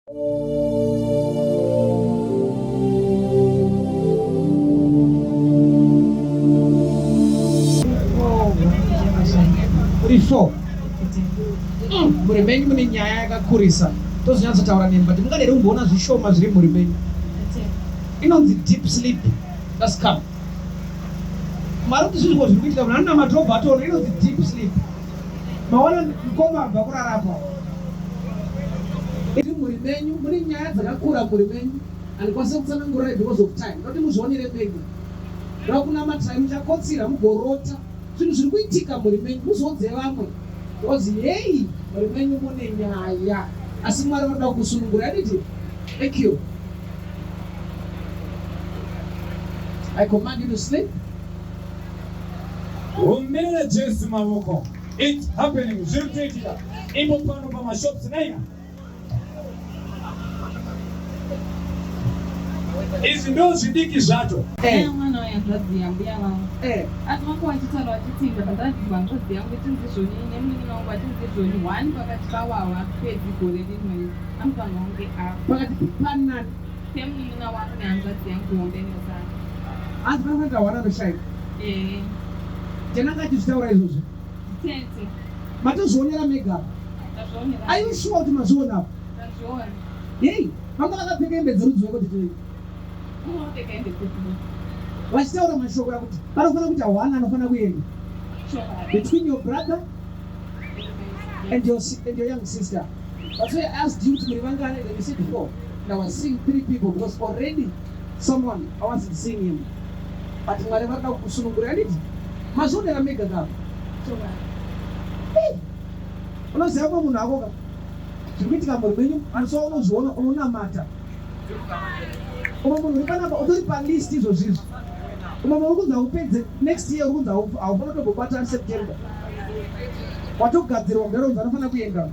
Uri 4. Mhuri menyu mune nyaya yakakurisa. Tozonyatsotaura nemi but mungade here kumboona zvishoma zviri mhuri menyu. Inonzi deep sleep. Just come. Mari kuti zvinhu zviri kuitika munhu anonamata obva atoona inonzi deep sleep. Maona mukoma abva kurara apa. Iri mhuri menyu mune nyaya dzakakura mhuri menyu handikwanise kutsanangurai because of time. Ndoda kuti muzvionere mega. Ndoda kunamatirai muchakotsira mugorota zvinhu zviri kuitika mhuri menyu muzoudze vamwe because heyi mhuri menyu mune nyaya asi Mwari vanoda kukusunungurai handiti? Thank you. I command you to sleep. Rumbirira Jesu mavoko. It's happening. Zviri kutoitika. Ipo pano pamashops naina. Izvi ndo zvidiki zvacho. Eh. Mwana wehanzvadzi yambuya vangu. Eh. Asi vanga vachitaura vachiti ndabva hanzvadzi yangu ichinzi izvoni nemunin'ina wangu achinzi izvoni one pakati pavo havapedzi gore rimwe anofanirwa kunge afa. Pakati panani? Pemunin'ina wangu nehanzvadzi yangu hombe nesara. Hanzi panofanira one anoshaika. Eh. Tenanga achizvitaura izvozvo. Tete. Matozvionera mega apa. Ndazvionera. Are you sure kuti mazviona apa? Ndazviona. Hey, vanga vakapfeka hembe dzerudzi rweko tete venyu. Vanga vakapfeka hembe dzebhuruu. Vachitaura mashoko akuti panofanira kuita one anofanira kuenda. Chokwadi. Between your brother and your, and your young sister. That's why I asked you kuti muri vangani and you said four. And I was seeing three people because already someone I wasn't seeing him. But Mwari varikuda kukusunungura handiti? Mazvionera mega ka. Hey! Unoziva mumwe munhu ako ka? Zviri kuitika mhuri menyu and so unozviona unonamata. Umwe munhu uri panapa utori palist izvozvizvi. Umwe munhu uri kunzi haupedze next year uri kunzi haufana kutombobata September. Watogadzirwa kudaro unzi anofanira kuenda.